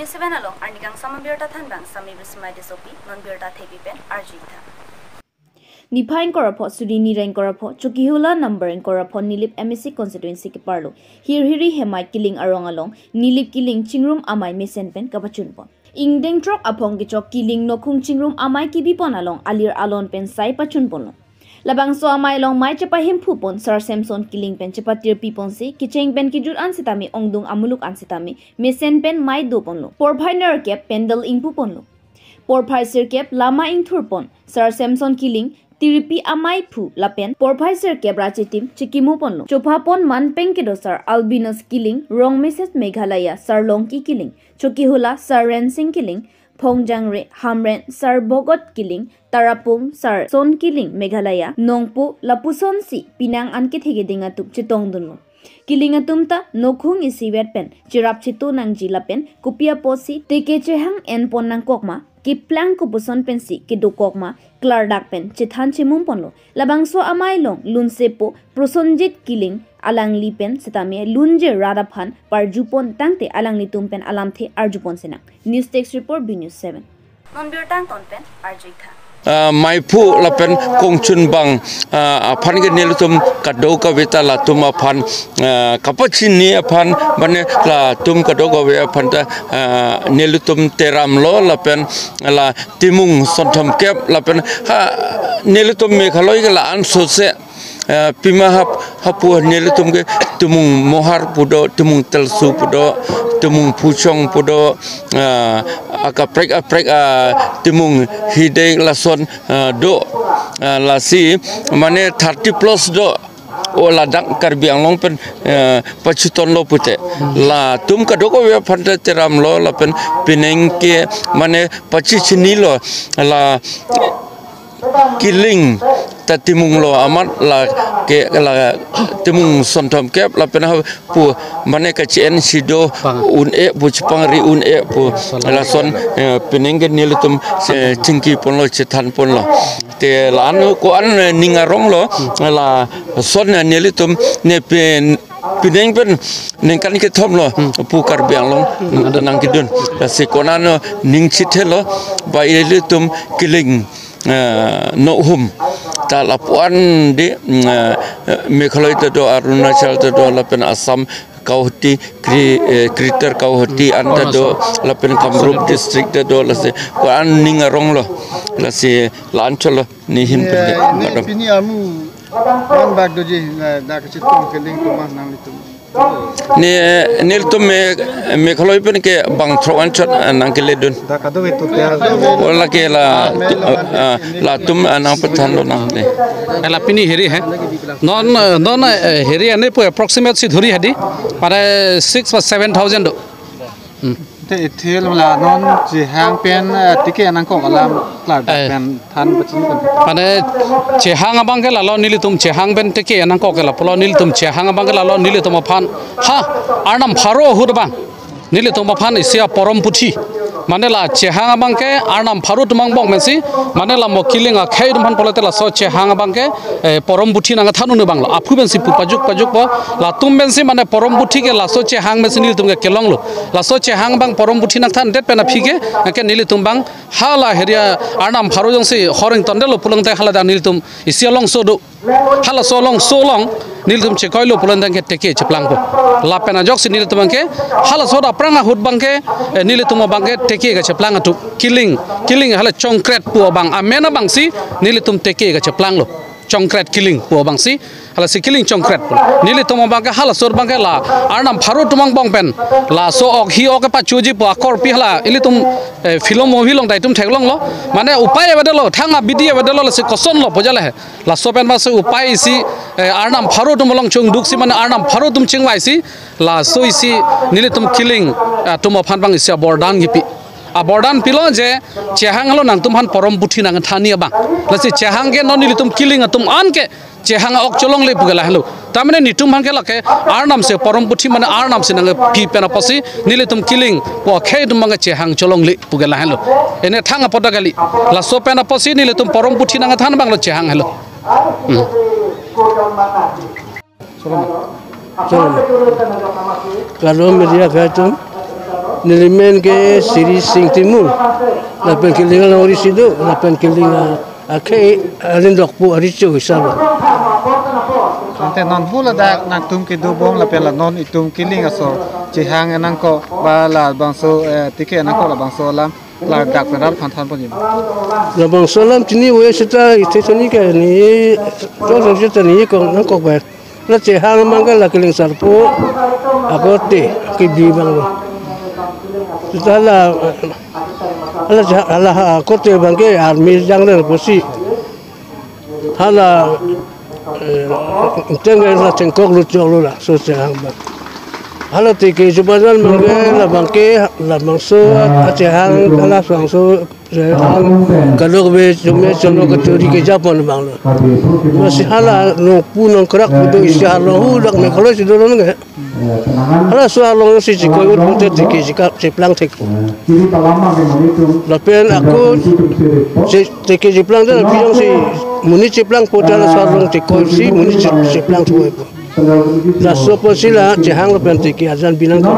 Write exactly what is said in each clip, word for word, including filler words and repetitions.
Seven along arni kangsam abirta thanbang Sami Bismai Disopi, non birta thepi pen arjuitha. Niphai ingkoi ra pho, suri ni ra ingkoi ra pho, Chokihola number ingkoi ra pho Nilip M A C constituency keparlo Hirhiri Hemai Kiling arong along Nilip Kiling Chingrum Amei mesen pen kapachunpon. Ingdeng throk aphong kechok Kiling Nokhung Chingrum Amei kibipon along alir alon pen sai pachunponlo. Labangso amei along mei chepahimphupon Sar Samson Kiling pen chepatirpiponsi kecheng pen kejut an sitame ongdung amuluk an sitame mesen pen mei doponlo. Porphai nerkep pendal ingpuponlo. Porphai sirkep lama ingthurpon Sar Samson Kiling tiripi amei phu lapen porphai sirkep ra chitim chikimuponlo. Chophapon manpeng kedo Sar Albinus Kiling, Rong Message Meghalaya, Sar Longki Kiling, Chokihola Sar Rensing Kiling, Phongjangre Hamren, Sar Bhogot Kiling, Tarapung Sar Son Kiling, Meghalaya, Nongpo lapusonsi penang an kethe keding atum chetongdunlo. Kiling atum ta Nokhung isivet pen cherap cheto nangji lapen kopi apotsi teke chehang enpon nangkok ma, keplang kopuson pensi kedokok ma, klardak pen chethan chemumponlo. Labangso amei along lunsepo Prosenjit Kiling alangli pen sitame lunje rat aphan parjupon tangte alanglitum pen alamthe arjupon sinang. News Desk Report, B News seven. Non birta angton pen arjuitha. Ah, meiphu lapen kongchunbang, ah, aphan ke nelitum kadokave ta latum aphan, ah, kapachini aphan, mane latum kadokave aphan ta, ah, nelitum teramlo lapen la Timung Sonthomkep lapen ha nelitum Meghalaya ke la-an sose, ah, pima hap hapu nelitum ke Timung Mohar pu do, Timung Telsu pu do, Timung Phuchong pu do, ah, akaprek aprek, ah, Timung Hidek lason, ah, do, ah, lasi mane thirty plus do. O ladak Karbi Anglong pen, eh, pachutonlo pute. Latum kadokave aphan ta teramlo lapen penang ke mane pachichinilo la Kiling ta Timunglo amat la ke la Timung Sonthomkep lapen ha pu mane kachi-en si do un-e pu chepangri un-e pu lason, eh, penang ke nelitum, eh, chingkiponlo chethanponlo. Te la-an ko-an, eh, ning aronglo lason, eh, nelitum ne pen penang pen ningkan kethomlo pu Karbi Anglong nangkedun. Lasi konatlo ning chithelo ba ilitum Kiling, eh, Nokhung ta lapu-an di, mm, eh, Meghalaya ta do, Arunachal ta do, lapen Assam Guwahati, Gre-, eh, Greater Guwahati an ta do, lapen Kamrup district ta do, lasi ko-an ning aronglo, lasi la-an cholo nehin pen ke, eh, ne madam. Pini amu man bak doji, eh, dak kachetong Kiling atum an nanglitum. Ne, nelitum Me-, Meghalaya pen ke bang throk anchot, eh, nangkeledun. Dak kadokave total. Ola ke la, ah, ah, latum, ah, nangpathanlo nang ne. Ela pini heri he. Non, eh, non, eh, heri ane pu approximate si dhuri hadi. Pada six ba seven thousand do. Hmm. Te ithil la non chehang pen, eh, teke nangkok alam klardak, eh, pen than pachin kon. Mane chehang abang ke lalo nelitum chehang pen teke nangkok ke lapulo nelitum chehang abang ke lalo nelitum aphan. Ha, Arnam pharo ahut abang nelitum aphan isi aporom puthi. Mane la chehang abang ke Arnam pharo atum angbong pensi, mane la mo Kiling akhei atum aphan pulote laso chehang abang ke, eh, porom puthi nangthan un-e abang lo. Aphu pensi pu pajuk pajukpo, latum pensi mane porom puthi ke laso chehang pensi nelitum ke kelonglo. Laso chehang abang porom puthi nangthandet pen aphi ke, ke nelitum abang hala heri Arnam pharo jongsi hor ingtondetlo pulote hala dak nelitum isi alongso do. Halaso alongso along nelitum chekoilo pulote ke teke cheplangpo. Lapen ajoksi nelitum abang ke halaso dak aphrang ahut abang ke, eh, nelitum abang ke teke kacheplang atum. Kiling, Kiling hala Chongkret pu abang amen abangsi nelitum teke kacheplanglo. Chongkret Kiling pu abangsi, halasi Kiling Chongkret pu. Nelitum abang ke halaso abang ke la Arnam pharo atum angbong pen laso ok hi ok kepachoji pu akorpi hala ilitum, eh, film movie along ta itum theklonglo. Mane upai avedetlo, thang abidi avedetlo, lasi kosonlo pu jale he. Laso pen masi upai isi, eh, Arnam pharo atum along chungduksi mane Arnam pharo atum chingvaisi laso isi nelitum Kiling, eh, atum aphan abang isi abordan kipi. Abordan pilo je chehang lo nangtum aphan porom puthi nangthanji abang. Lasi chehang ke non nelitum Kiling atum an ke chehang ok cholongle pu ke lahenlo. Tamane netum aphan ke lake Arnam si porom puthi mane Arnam si nangpi pen apotsi nelitum Kiling pu akhei atum abang ke chehang cholongle pu ke lahenlo. Ene thang apot ta kali. Laso pen apotsi nelitum porom puthi nangthan abang lo chehang helo. Hmm. Shalom. Shalom. Kado media akhei atum. Nelimen ke Siri Sing Timung. Lapen keling alongri si do, lapen keling a, akhei Alindokpu arecho hisap lo. Ante non pu ladak nangtum kedobom lapen la non itum keling aso chehang nangkok ba labangso, eh, ticket nangkok labangso alam ladak pen rat aphan thanponji. Labangso alam chini we seta ithe chini ke ne, chong chong seta ne kong nangkok ba. La chehang abang ke la kelingsarpo akorte kebi abang lo. Seta la, la chehang, la akorte abang ke army jang le pusi. Hala, eh, tengke la chengkok lo chok lo laso chehang abang. Hala ticket chupajan abang ke labang ke labangso achehang hala labangso chehang kadokave chome chono kachori kejapon abang lo. Lasi hala nongpu nongkrak pu do isi hala hu dak me kalo si do lo nge. Halaso along si chikoi ut pute ticket chika cheplang thek. Lapen ako che-, ticket cheplang dan piyong si monit cheplang po dan halaso along chikoi si monit che-, cheplang thek po. Laso apotsi la chehang lapen ticket ajan binang ko.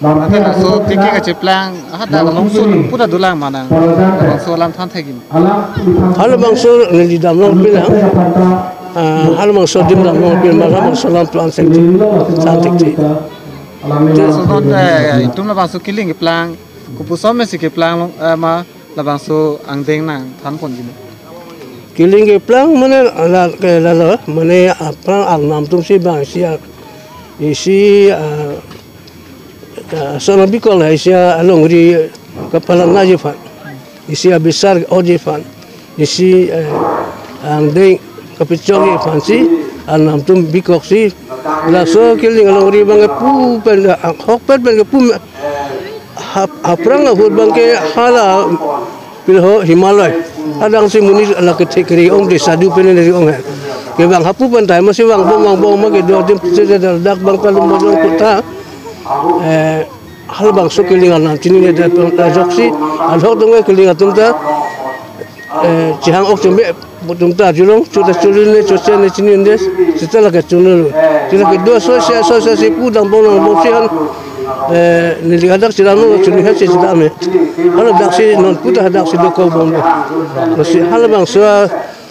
Ante laso ticket kacheplang, aha, dak along sul pura dolang manang. Labangso alam than thek-im. Halabangso neli damlong pin lang. Ah, halabangso dim damlong pin, ma halabangso alam plan thek thek, than thek thek. Te laso non, eh, itum labangso keling keplang, kopuson pensi keplang long, eh, ma labangso angdeng nangthanponji. Keling keplang mane la, ke lalo, mane aphrang arnam atum si bang isi a, isi a, ah, sona bikok la isi alongri kapalang naji aphan. Isi abisar odi aphan. Isi, eh, angdeng kapechokji aphan si, arnam atum bikok si. Laso keling alongri abang kepu pen, ah, hok pen pen kepu me-, hap-, aphrang ahut abang ke hala pilo Himalaya. Adang si monit la kethe keri ong de sadu pen ne ri ong he. Kevang hapu pen tai masi vangbom vangbom ma kedo adim se se dak abang kalum bojong kota. Eh, halabangso keling arnam chinine dak pen ajoksi. Alhok dong keling atum ta. Eh, chehang ok cheme atum ta julong, chuta chulun ne, chuse ne, chini ne, seta lake chunlo. Seta ke do so se, so se, si pu dambom dambom si han, eh, neli hadak si dam lo, chuni ha si dam me. Haladak si non pu ta hadak si dokok bom lo. Lasi halabangso a,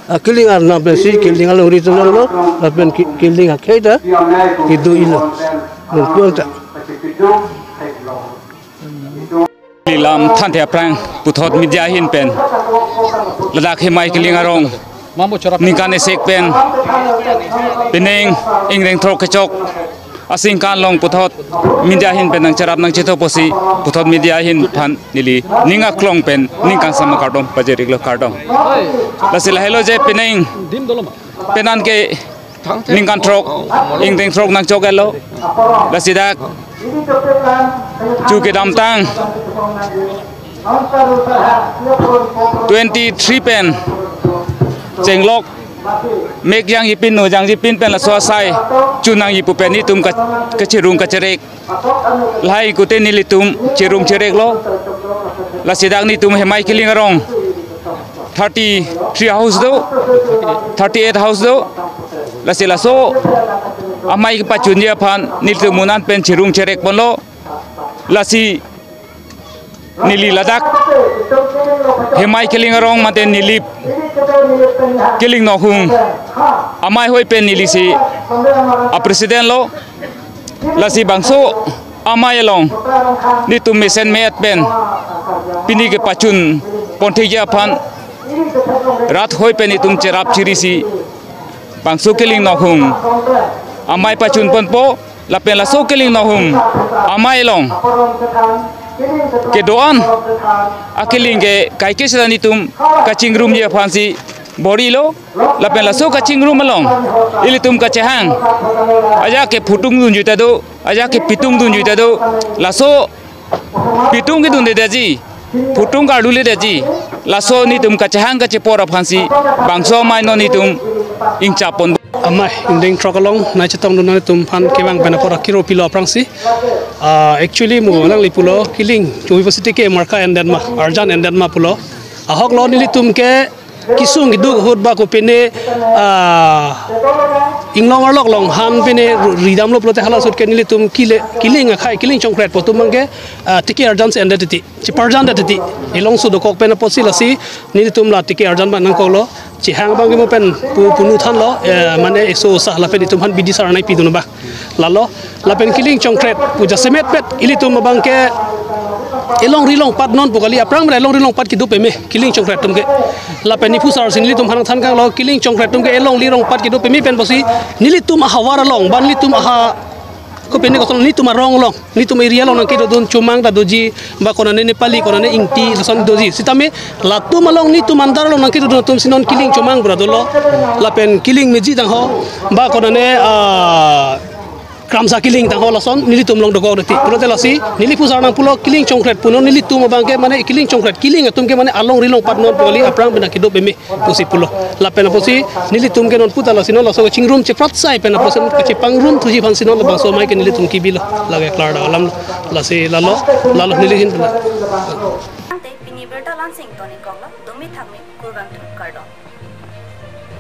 a keling arnam pensi keling alongri tolong lo, lapen ke-, keling akhei ta kedo-i lo. Non pu ta. Lam thanthe aphrang puthot media ahin pen ladak Hemai Keling arong ningkan esek pen pining ingdeng throk kechok aningkan along puthot media ahin pen nangcherap nangchetho pusi puthot media ahin aphan neli ning aklong pen ningkan sama kardom pajir-iklo, kardom. Lasi lahelo je pining penan ke ningkan throk, ingdeng throk nangchok-etlo. Lasi dak chu kedamtang twenty-three pen chenglok mek jangjipin, no jangjipin pen laso asai chu nangji pu pen netum ka-, kachirung kachirek. Lahai kute nelitum chirung chireklo. Lasi dak netum Hemai Keling arong thirty-three house do, thirty-eight house do. Lasi laso amei kepachunji aphan nelitum munan pen chirung chirekponlo. Lasi neli ladak Hemai Keling arong mate Nilip Keling Nohung amei hoi pen neli si a president lo. Lasi bangso amei along netum mesen me-et pen pini kepachun ponthekji aphan rat hoi pen netum cherap chiri si bangso Keling Nohung amei pachun ponpo. Lapen laso Keling Nohung amei along kedo-an akeling ke kaike seta netum kachingrumji aphan si bor-ilo. Lapen laso kachingrum along ilitum kachehang, ajat ke phutung dunji ta do, ajat ke pitung dunji ta do. Laso pitung kedundedetji, phutung karduledetji, laso netum kachehang kachepor aphan si bangso amei non netum ingchap pon. Amei ingdeng throk along nangchetongdun nangtum aphan kevang pen apor akiro pilo aphrangsi. Ah, actually mo nangli pulo keling, choi pusi ticket marka endet ma, arjan endet ma pulo. Ahoklo nelitum ke kesung keduk ahut ba kopine, ah, inglong arlok along han pine ridamlo pulote hala ahut ke nelitum kile, kiling akhai, kiling chongkret pu atum abangke, ah, tiki arjan si endet titi, cheparjan det titi. Elongso dokok pen apotsi lasi nelitum la tiki arjan abang nangkoklo. Chehang abangke mo pen pu, punu thanlo, eh, mane eso sa lapen itum aphan bidi sar nangpidun abang. Lalo, lapen kiling chongkret pu jasemet pet ilitum abangke elongri longpat non pu kali, aphrang mera elongri longpat kedo peme kiling chongkret atum ke. Lapen ni phusar si nelitum aphan nangthan kanglo, kiling chongkret atum ke elongri longpat kedo peme pen pusi nelitum ahavar along, ba nelitum aha, kopine koson, nelitum arong along, nelitum area along nangkedodun Chomang ta doji, ba konane Nepali, konane Ingti, lason doji. Sitame latum along, nelitum andar along nangkedodun atum si non kiling Chomang pura dolo. Lapen kiling Meji tangho, ba konane, ah, Kramsa kiling tangho, lason nelitum along dokok titi. Pulote lasi neli phusar nangpulo, kiling chongkret pu non nelitum abangke mane kiling chongkret, kiling atum ke mane alongri longpat non pu kali, aphrang pine kedo peme pusi pulo. Lapen apotsi nelitum ke non puta lasi non laso kachingrum cheprat sai pen apotsi kachepangrumthuji aphan si non labangso amei ke nelitum kebilo. Lake klardak alam lasi lalo, lalo neli ahin pena. Tangte pini birta la-ansi ingtonikoklo, dumi thakmi kurvangthu, kardom.